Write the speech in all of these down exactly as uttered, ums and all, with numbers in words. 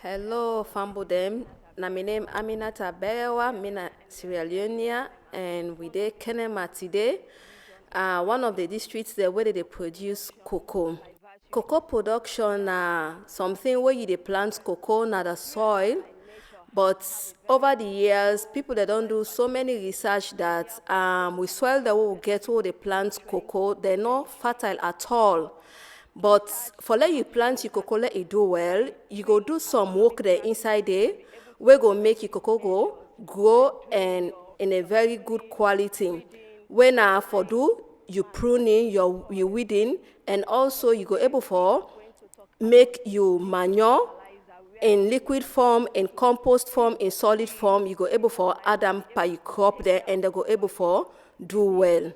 Hello, Fambo dem. Na my name Aminata Berewa, me na Sierra Leonean, and we dey Kenema today. Uh, one of the districts there where they produce cocoa. Cocoa production na something where you dey plant cocoa na the soil, but over the years, people they don't do so many research that um, we soil that we get where they plant cocoa, they're not fertile at all. But for let you plant your cocoa, let it do well, you go do some work there inside there, where go make your cocoa go grow and in a very good quality. When I for do you pruning, your you weeding, and also you go able for make you manure in liquid form, in compost form, in solid form. You go able for add am per you crop there, and they go able for do well.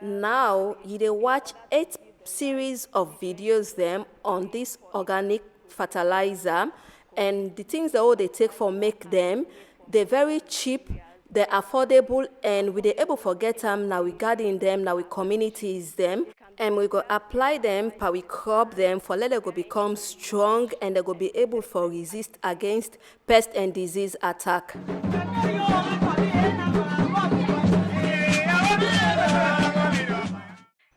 Now you dey watch eight series of videos them on this organic fertilizer, and the things that all they take for make them, they're very cheap, they're affordable, and we dey able for get them now we garden them now we communities them, and we go apply them per we crop them for let them go become strong and they go be able for resist against pest and disease attack.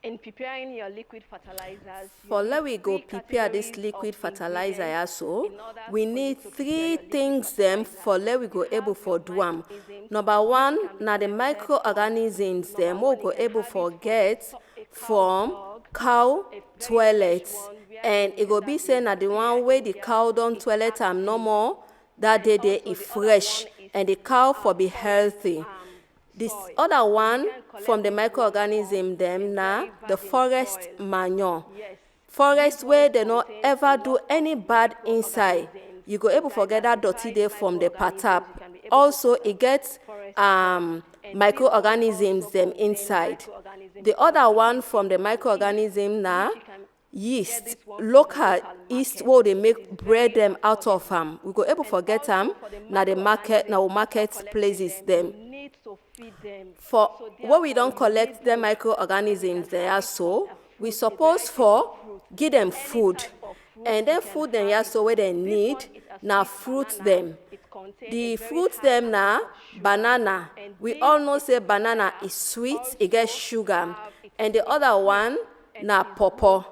In preparing your liquid fertilizers, you For need let we go three prepare this categories liquid of fertilizer ingredients yeah, so in order we for need you to three prepare your liquid things them fertilizer. For let we go You able have for your do am. Microorganisms Number one, that na the microorganisms them we go able for get from cow toilet, and it go be say na the one where the cow don't toilet am no more. That day day it fresh and the cow for be healthy. This other one from the microorganism them na the forest manure. Forest where they no ever do any bad inside. You go able forget that dirty day from the patap. Also, it gets um, microorganisms them inside. The other one from the microorganism na yeast, local yeast where they make bread them out of am. We go able forget am na the market, na we market places them. For where we don't collect the microorganisms they are so, we suppose for give them food. And then food them yeah so where they need na fruit them. The fruit them na banana. We all know say banana is sweet, it gets sugar. And the other one na pawpaw.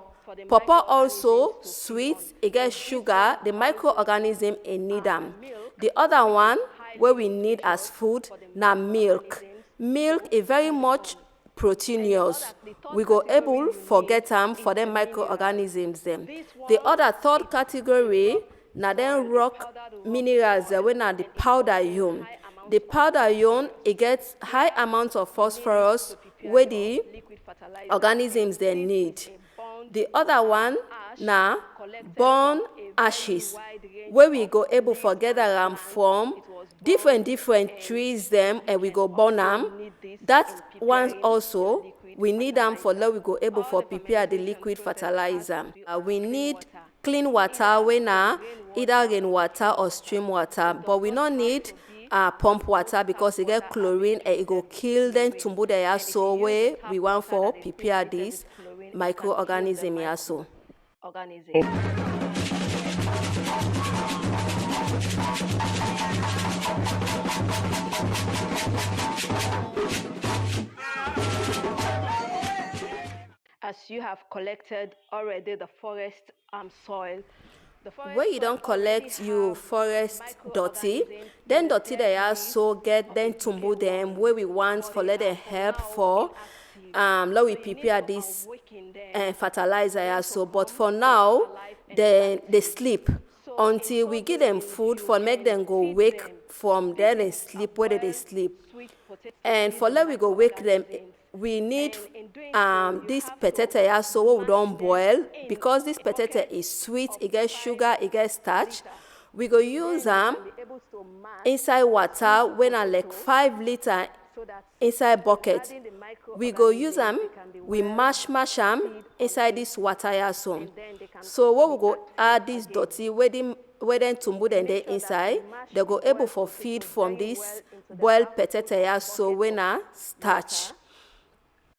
Pawpaw also sweet, it gets sugar, the microorganism in need am. The other one where we need as food na milk. Milk is very much proteinous. We go able forget am for them microorganisms them. The other third category na then rock minerals eh, wey na the powder iron. The powder iron e get high amount of phosphorus wey the organisms dem need. The other one na burn ashes wey we go able for gather am from different different trees dem and we go burn am. That one also we need am for let we go able for prepare the liquid fertilizer. Uh, we need clean water wey na either rain water or stream water, but we no need uh, pump water because e get chlorine and e go kill dem tumbu dem ya so wey we wan for prepare this microorganism ya so. Organism. As you have collected already the forest um, soil, the forest Where you soil don collect already you have forest dirty, microorganisms then dirty wey dey need also get then tumbu them wey we want for let them help for um let we prepare this uh, fertilizer ya so. But for now, then they sleep until we give them food for make them go wake from there and sleep where they dey sleep. And for let we go wake them, we need um this potato ya so wey we don boil, because this potato is sweet, e get sugar, e get starch. We go use am inside water wey na like five litre inside bucket. We go use am, we mash mash am inside this water ya so. So wey we go add this dirty wey the wey dem tumbu dem dey inside, dem go able for feed from this boiled potato ya so wey na starch.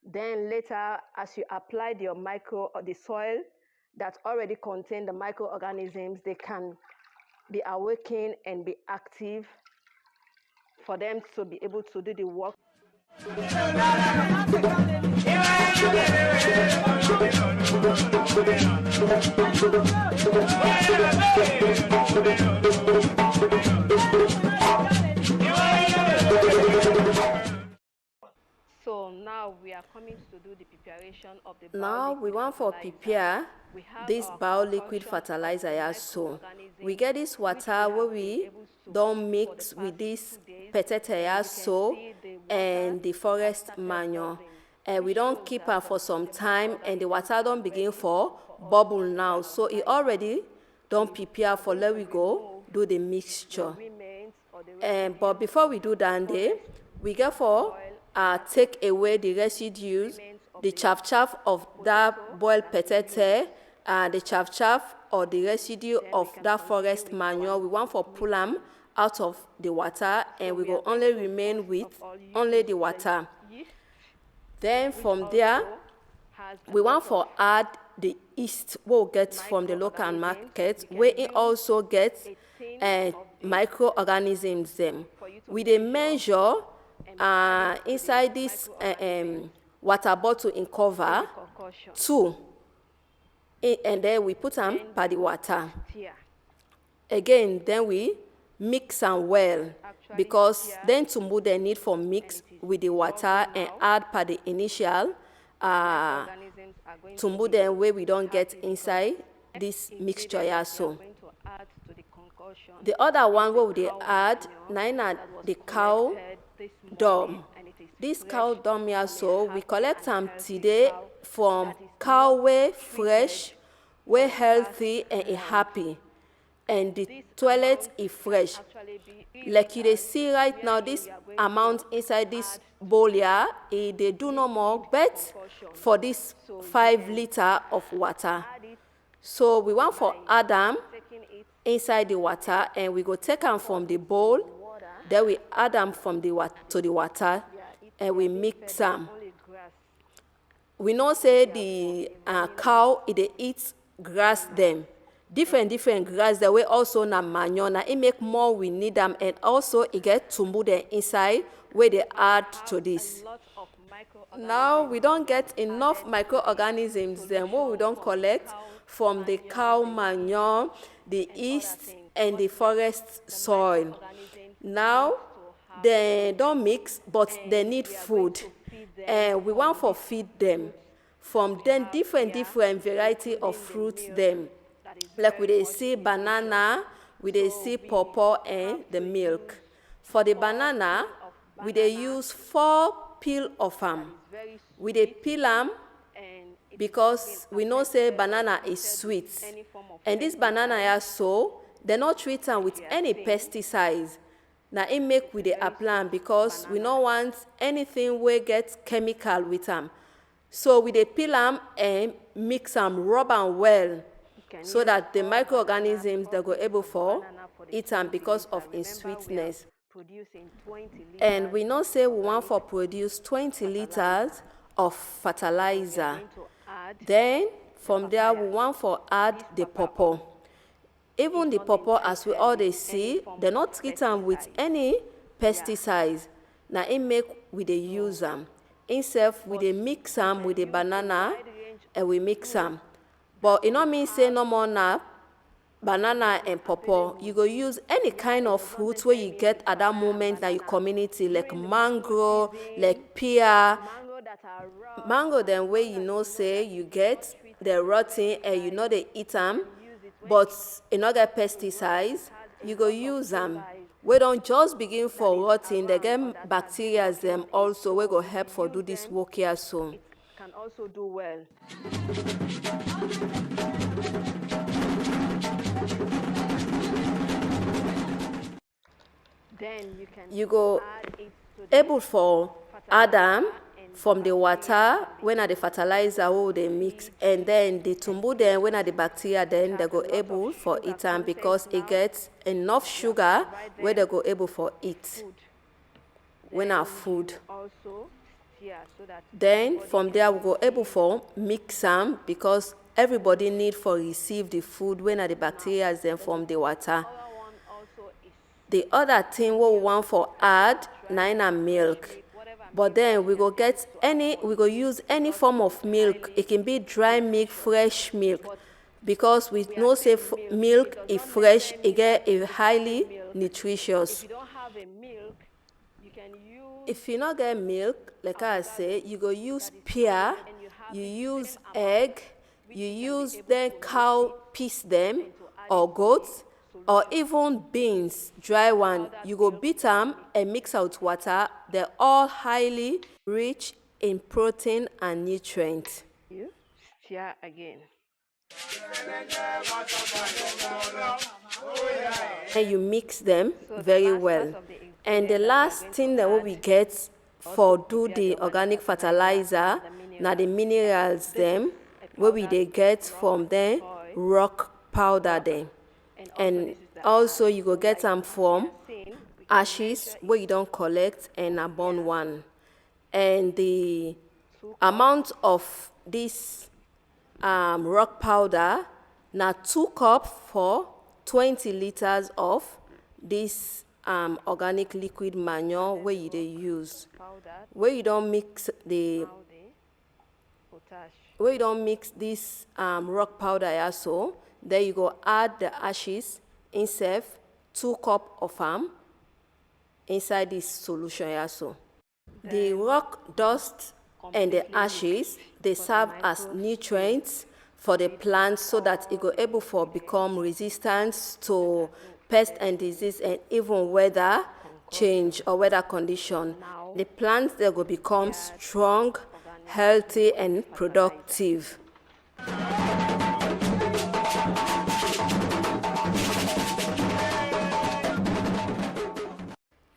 Then later, as you applied your micro or the soil that already contained the microorganisms, they can be awakened and be active for them to be able to do the work. So now we are coming to do the preparation of the now we want for prepare this bio liquid fertilizer here. So we get this water where we don't mix with this petete here so and the forest manure, and we don't keep her for some time, and the water don't begin for bubble now, so it already don't prepare for let we go do the mixture. Um, but before we do that, day we get for uh, take away the residues, the chaff chaff of that boiled petete, and the chaff chaff or the residue of that forest manure. We want for pull them out of the water, and we go only remain with only the water. Then from there, we want for add the yeast we get from the local market, where it also gets uh, microorganisms them. We they measure uh, inside this uh, um, water bottle in cover two, and then we put them by the water. Again, then we mix am well, because then tumbu dem need for mix with the water and add per the initial uh, tumbu dem wey we don get inside this mixture ya so. The other one wey we dey add na im na the cow dung. This cow dung ya so, we collect am today from cow wey fresh, wey healthy and e happy, and the toilet e fresh. Like you dey see right now, this amount inside this bowl here, e dey do no more, but for this five litre of water. So we want for add am inside the water, and we go take am from the bowl, then we add am from the wa- to the water, and we mix am. We know say the uh, cow e dey eat grass dem, different different grass dem wey also na manure, na im make more we need am, and also e get tumbu dem inside wey dey add to this. Now we don get enough microorganisms dem wey we don collect from the cow manure, the yeast, and the forest soil. Now dem don mix, but dem need food. And we want for feed them from then different different variety of fruits them. Like we dey see banana, we dey see pawpaw, and the milk. For the banana, we dey use four peel of am. We dey peel am because we know say banana is sweet, and this banana here so, dem no treat am with any pesticides. Na im make we dey apply am because we no want anything wey get chemical with am. So we dey peel am and mix am, rub am well, so that the microorganisms dem go able for eat am because of im sweetness. And we know say we want for produce twenty litres of fertilizer. Then from there we want for add the pawpaw. Even the pawpaw, as we all dey see, dem no treat am with any pesticides. Na im make we dey use am. Im sef, we dey mix am with the banana, and we mix am. But e no mean say no more na banana and pawpaw. You go use any kind of fruit wey you get at that moment na your community, like mango, like pear. Mango dem wey you know say you get, dem rotten and you no dey eat am, but e no get pesticides, you go use am. Wey don just begin for rotten, dem get bacteria dem also wey go help for do this work here so. Can also do well. Then you can you go add it to the able for add am from the water wey na the fertilizer wey we dey mix, and then the tumbu dem wey na the bacteria dem, dem go able for eat am because e get enough sugar wey dem go able for eat wey na food. Then from there we go able for mix am because everybody need for receive the food wey na the bacteria dem from the water. The other thing wey we wan for add na im na milk, but then we go get any, we go use any form of milk. It can be dry milk, fresh milk, because we know say f- milk is fresh, e get a highly nutritious. If you no get milk, like I say, you go use pear, you use egg, you use then cow piece them, or goat, or even beans, dry one. You go beat them and mix out water. They're all highly rich in protein and nutrients. You stir again. And you mix them very well. And the last thing that we get for do the organic fertilizer na the minerals them wey we dey get from the rock powder them. And also you go get am from ashes wey you don collect and na burn one. And the amount of this um, rock powder na two cup for twenty litres of this um, organic liquid manure wey you dey use, wey you don mix the, wey you don mix this um, rock powder ya so, then you go add the ashes inside two cup of am inside this solution ya so. The rock dust and the ashes dey serve as nutrients for the plant so that e go able for become resistant to pest and disease and even weather change or weather condition. The plants dem go become strong, healthy and productive.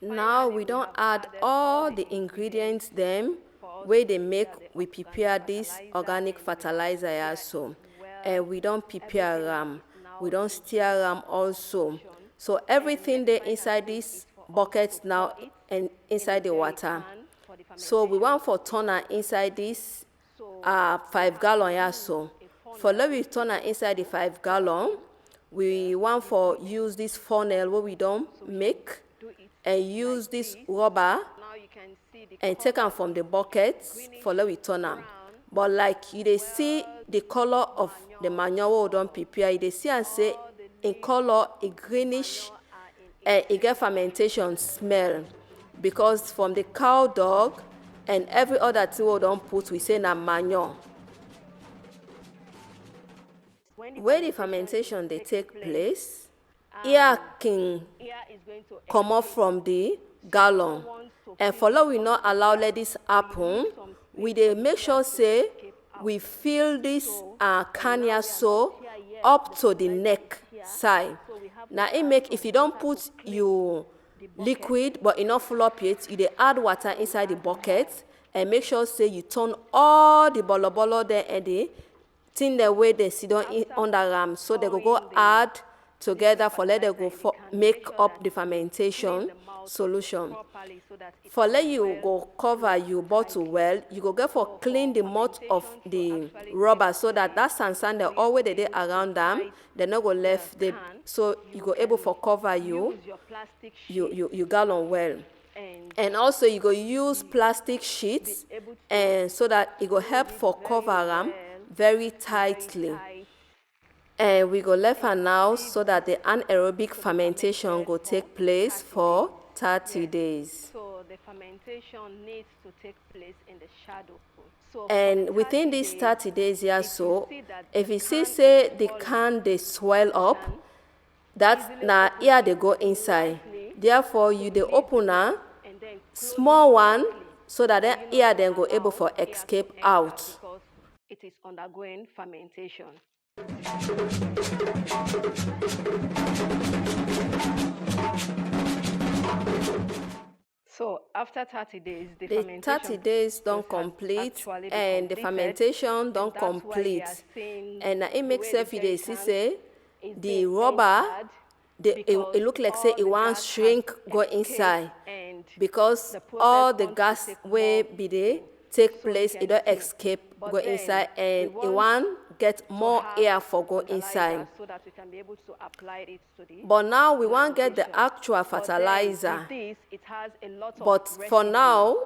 Now we don add all the ingredients dem wey dey make we prepare this organic fertilizer ya so, and we don prepare am, we don stir am also. So everything dey inside this bucket now and inside the water. So we wan for turn am inside this uh, five gallon ya so. For let we turn am inside the five gallon, we wan for use this funnel wey we don make and use this rubber and take am from the bucket for let we turn am. But like you dey see the color of the manure wey we don prepare, you dey see am say in color e greenish and e get fermentation smell, because from the cow dog and every other thing wey we don put, we say na manure. Wey the fermentation dey take place, air kin comot from the gallon. And for law we no allow let this happen, we dey make sure say we fill this uh, kanya so up to the neck side. Na im make if you don put you liquid but e no full up yet, you dey add water inside the bucket and make sure say you turn all the bolobolo dem and the thing dem wey dey sit down in- under am, so dem go go add together for let dem go for make up the fermentation solution. For let you go cover you bottle well, you go get for clean the mouth of the rubber so that that sand sand dem all wey dey dey around am, dem no go left the, so you go able for cover you you you you gallon well. And also you go use plastic sheet and so that e go help for cover am very tightly. And we go left am now so that the anaerobic fermentation go take place for thirty days. So the fermentation needs to take place in the shadow. So for And the within these thirty days, thirty days here so, if you see say the can dey swell up, that na air dey go inside. Therefore you dey open am small one so that then air dem go able for escape out. It is undergoing fermentation. So after thirty days, the The fermentation thirty days don process has complete actually been and the completed, fermentation don and that's why we are complete. Seeing And na im make where the sef you dey see jerrycan say is the being rubber entered dey e because e look like say all e the wan gas shrink has go escaped inside and because the process all the wants to gas take wey more be dey take place e don escape go inside and e wan get more air for go inside. But now we wan get the actual fertilizer. But for now,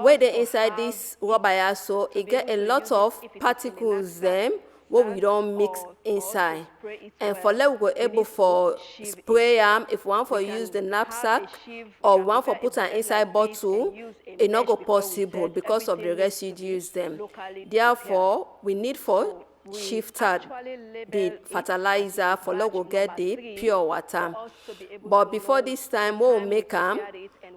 wey dey inside this rubber here so, e get a lot of particles dem wey we don mix inside. And for let we go able for spray am, if we wan for use the knapsack or we wan for put am inside bottle, e no go possible because of the residues dem. Therefore, we need for shifter the fertilizer for let go get the pure water. But before this time, we will make am,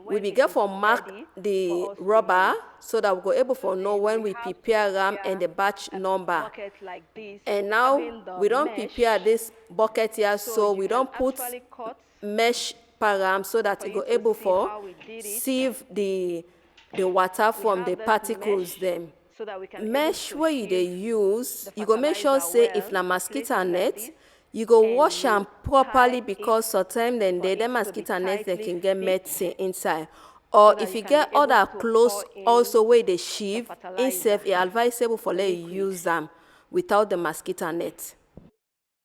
we begin for mark the rubber so that we go able for know when we prepare am and the batch number. And now we don prepare this bucket here, so we don put mesh param so that e go able for sieve the the water from the particles dem. Mesh wey you dey use, you go make sure say if na mosquito net, you go wash am properly because sometimes dem dey, the mosquito net dem can get medicine inside. Or if you get other clothes also wey dey shift, e sef e advisable for let you use am without the mosquito net.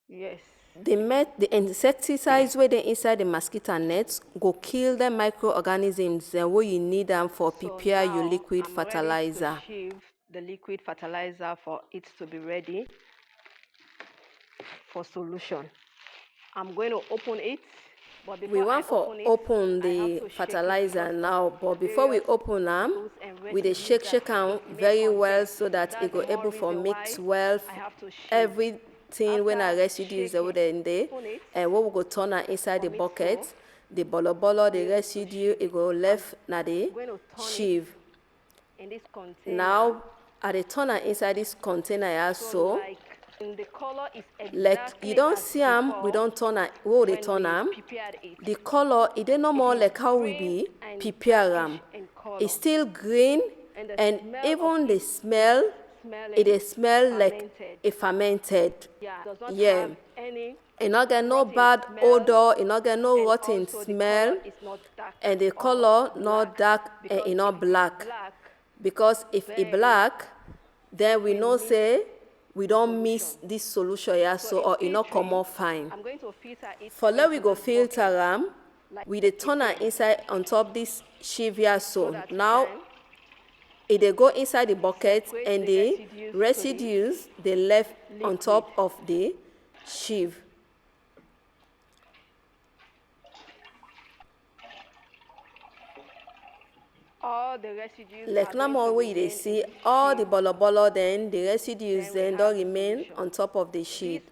Yes. The met the insecticides wey dey inside the mosquito net go kill the microorganisms dem wey you need am for prepare your liquid fertilizer. The liquid fertilizer for it to be ready for solution. I'm going to open it. We want for open the fertilizer now, but before we open am, we dey shake shake am very well so that e go able for mix well everything wey na residues wey dey in there, and wey we go turn am inside the bucket. The bolobolo, the residue, e go left na the sieve. Now I dey turn am inside this container here so. Like you don see am, we don turn am, we dey turn am. The color e dey normal like how we be prepare am. E still green, and even the smell, e dey smell like a fermented. Yeah. E no get no bad odor, e no get no rotten smell, and the color no dark and e no black. Because if e black, then we know say we don mix this solution here so, or e no comot fine. For let we go filter am, we dey turn am inside on top this sieve here so. Now e dey go inside the bucket and the residues dey left on top of the sieve. All the residues like now more wey you dey see, all the bolobolo then the residues then don remain on top of the sieve.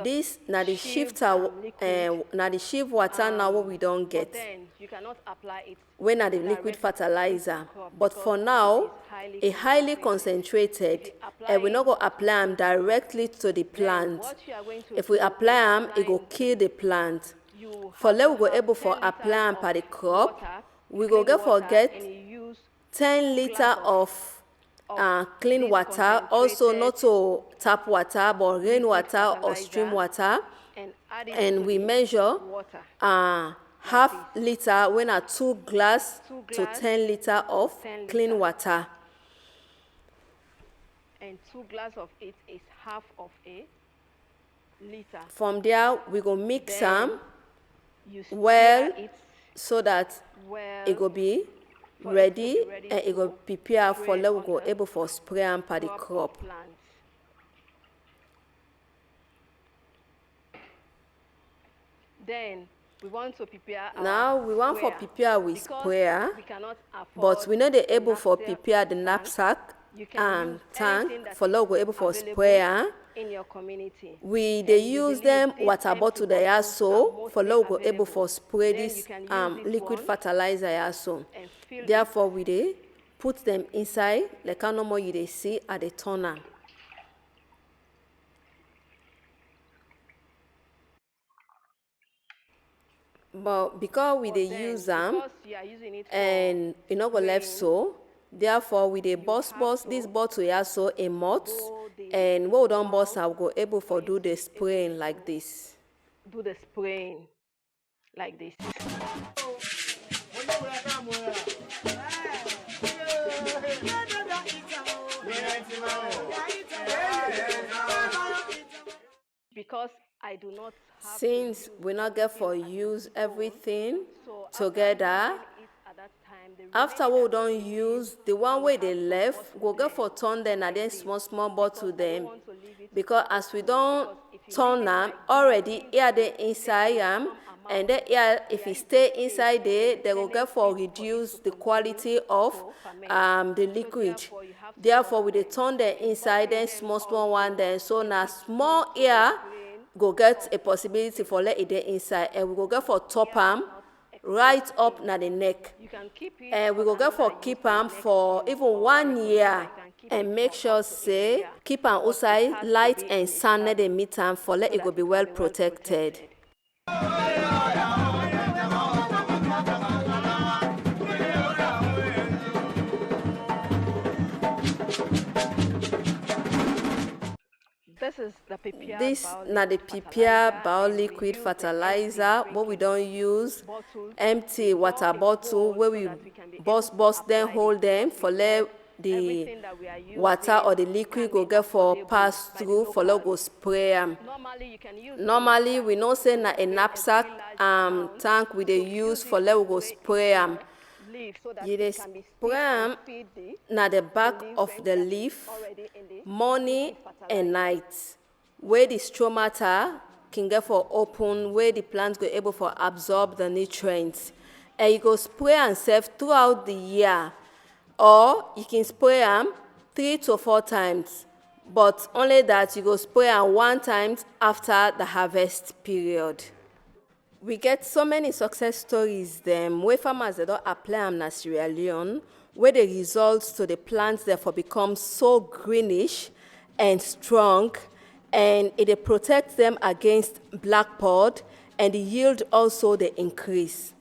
This na the shifter, uh, na the sieve water now wey we don get. When na the liquid fertilizer. But for now, e highly concentrated, and we no go apply am directly to the plant. If we apply am, e go kill the plant. For let we go able for apply am per the crop, we go get for get ten liter of uh, clean water, also not to tap water but rain water or stream water, and we measure uh, half liter wey na two glass to ten liter of clean water. And two glass of it is half of a liter. From there we go mix am well so that e go be ready and e go prepare for let we go able for spray am per the crop. Then we want to prepare our now we want for prepare with sprayer, but we no dey able for prepare the knapsack and tank for let we go able for sprayer. In your community. We dey use them water bottle dey aso for let we go able for spray this um, liquid fertilizer aso. Therefore we dey put them inside like how normal you dey see at the turn am. But because we dey use am and e no go left so, therefore we dey burst burst this bottle here so a mouth, and when we don burst am we go able for do the spraying like this. Do the spraying like this. Since we no get for use everything together, after we don use the one wey dey left, we go get for turn dem na dem small small bottle dem, because as we don turn am already, air dey inside am, and then air, if e stay inside there, dem go get for reduce the quality of um, the liquid. Therefore, we dey turn dem inside dem small small one dem, so na small air go get a possibility for let e dey inside, and we go get for top am right up na the neck, and we go get for keep am for even one year, and make sure say keep am outside light and sun no dey meet am for let e go be well protected. This na the P P R bio liquid fertilizer wey we don use empty water bottle wey we burst burst dem, hold dem for let the water or the liquid go get for pass through for let go spray am. Normally, we know say na a knapsack um, tank we dey use for let go spray am. You dey spray am na the back of the leaf, morning and night, wey the stomata can get for open, wey the plant go able for absorb the nutrients, and you go spray am sef throughout the year, or you can spray am three to four times, but only that you go spray am one time after the harvest period. We get so many success stories dem wey farmers dem don apply am na Sierra Leone, wey dey result to the plants dem for become so greenish and strong, and e dey protect them against black pod, and the yield also dey increase.